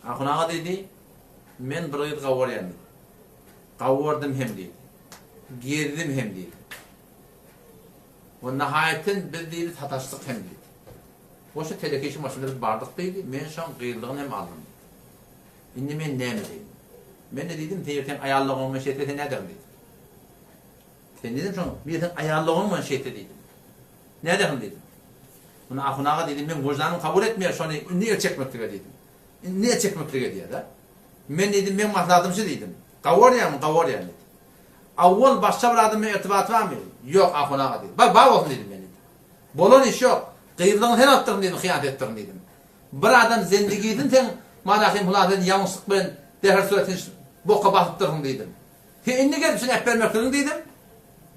Ahun aga diýdi, men bir gyz gawarýan diýdi. Gawardym hem diýdi. Gezdim hem diýdi. We nahaýatyn biz diýdi sataşdyk hem diýdi. We şu teleke işiň başynda biz bardyk diýdi, men şoň gyzlygyny hem aldym diýdi. Indi men näme edeýin? Men-de diýdim, sen erteň aýallygyňy men şeýtse sen nädersiň diýdim. Sen diýdim şoň, bir sen aýallygyňy men şeýtse diýdim. Nädersiň diýdim. Muny ahun aga diýdim, meň wyždanym kabul etmeýär şony indi el çekmeklige diýdim. Indi el çekmeklige diýýär-de. Men diýdim, meň maslahatym şu diýdim. Gawarýarmy, gawarýan diýdi. Awwal başga bir adam bilen irtibaty barmy? Ýok, ahun aga diýdi. Bar, bar bolsun diýdim men diýdim. Bolan iş ýok. Gyzlygyňy sen alypdyryn diýdim, hyýanat etdirin diýdim. Bir adam zendigisini seň Malahym hulasy ýalňyşlyk bilen zäher suratyn boka basypdyrsyň diýdim. Sen indi gelip şuny äpbermekligiň diýdim.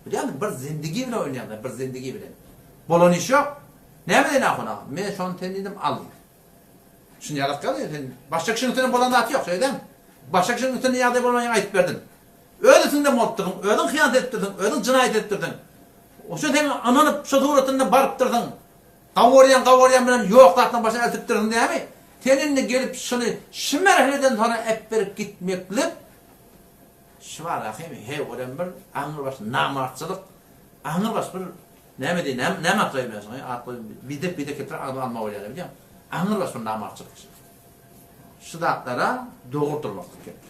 Bilýäňmi, bir zendigi bilen oýnaýaň-da, bir zendigi bilen. Bolan iş ýok. Näme diýen ahun aga? Men şony sen diýdim, al diýdim. Şuny ýalak ýaly sen başga kişiniň üstünden bolan zat ýok, şeýdämi? Başga kişiniň üstünde ýagdaý bolman ýaňy aýdyp berdim. Öz üstüňden bolupdyrsyň, özüň hyýanat edipdirsiň, özüň jynaýat edipdirsiň. Şo sen ynanyp, şo suratynda barypdyrsyň. Gawarýan, gawarýan bilen ýok zatlaryň başyna eltipdirsiň dämi? Sen indi gelip şuny şu merheleden soňra äpberip gitmeklik şu barahym heý görem bir aňrybaş namartçylyk, aňrybaş bir näme diýin, näme näme at goýaýyn men şoňa, at goýup bidek bidek getirip agzyma alma bolýar bilýäňmi? Aňrybaş bir namartçylyk şu. Şu zatlara dogry durmaklyk gerek.